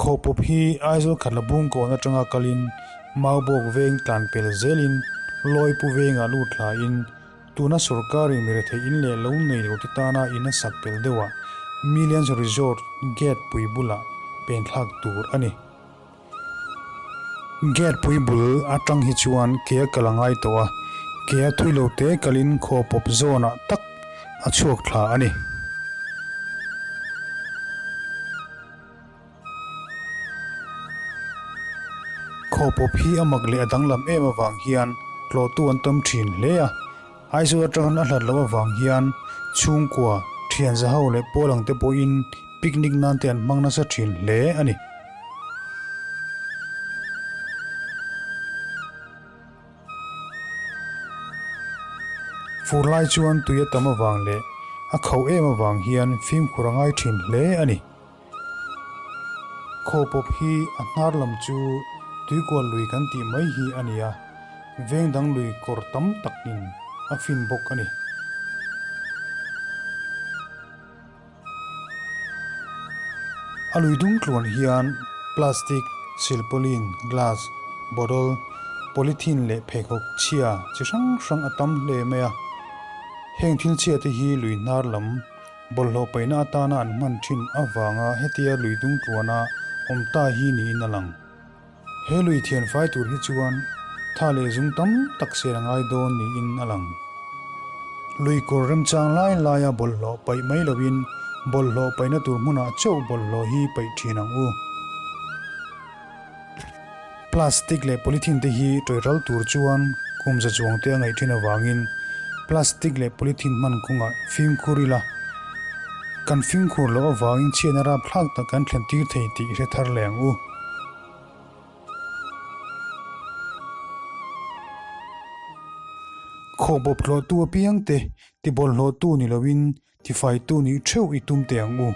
Khawpawp hi Aizawl Khatla Bungkawn atanga kalin Maubawk veng tlan pel zelin Lawipu vengah lut hlain tuna sorkarin mirethei in leh lo nei lo te tana in a sak pel deuhah Millions Resort gate pui bulah pen thlak tur a ni. Gate pui bul atang hi chuan ke a kal a ngai tawh a, ke a thui lo te kalin khawpawp zawnah tak a chhuak thla a ni. Khawpawp hi a mak leh a danglam em avang hian tlawhtu an tam thin hle a, Aizawl atangin a hlat loh avang hian chhungkua, thian zaho leh pawl ang te pawhin picnic nan te an hmang nasa thin hle a ni. Fur lai chuan tui a tam avang leh a khauh em avang hian fimkhur a ngai thin hle a ni. Khawpawp hi a hnar lam chu tuikual lui kan tih mai hi a ni a, veng dang lui kawr tam takin a fin bawk a ni. A lui dung tluan hian plastic, silpaulin, glass, bottle, polythene leh pheikhawk chhia chi hrang hrang a tam hle mai a. Heng thil chhia te hi lui hnar lam bawlhhlawh paihna atana an hman thin avanga hetia lui dung tluana awm ta hi niin a lang. He lui thian fai tur hi chuan tha leh zung tam tak sel a ngai dawn niin a lang. Lui kawr remchang lai laia bawlhhlawh paih mai loin bawlhhlawh paihna tur hmunah chauh bawlhhlawh hi paih thin ang u. Plastic leh polythene te hi tawih ral tur chuan kum za chuang te a ngaih thin avangin plastic leh polythene hman kawngah fimkhur ila kan fimkhur loh avangin chhiatna rapthlak tak kan thlen tir thei tih i hre thar leh ang u. Khawkbawp hlawhtu apiang te tibawlhhlawhtu ni loin tifaitu nih theuh i tum teh ang u.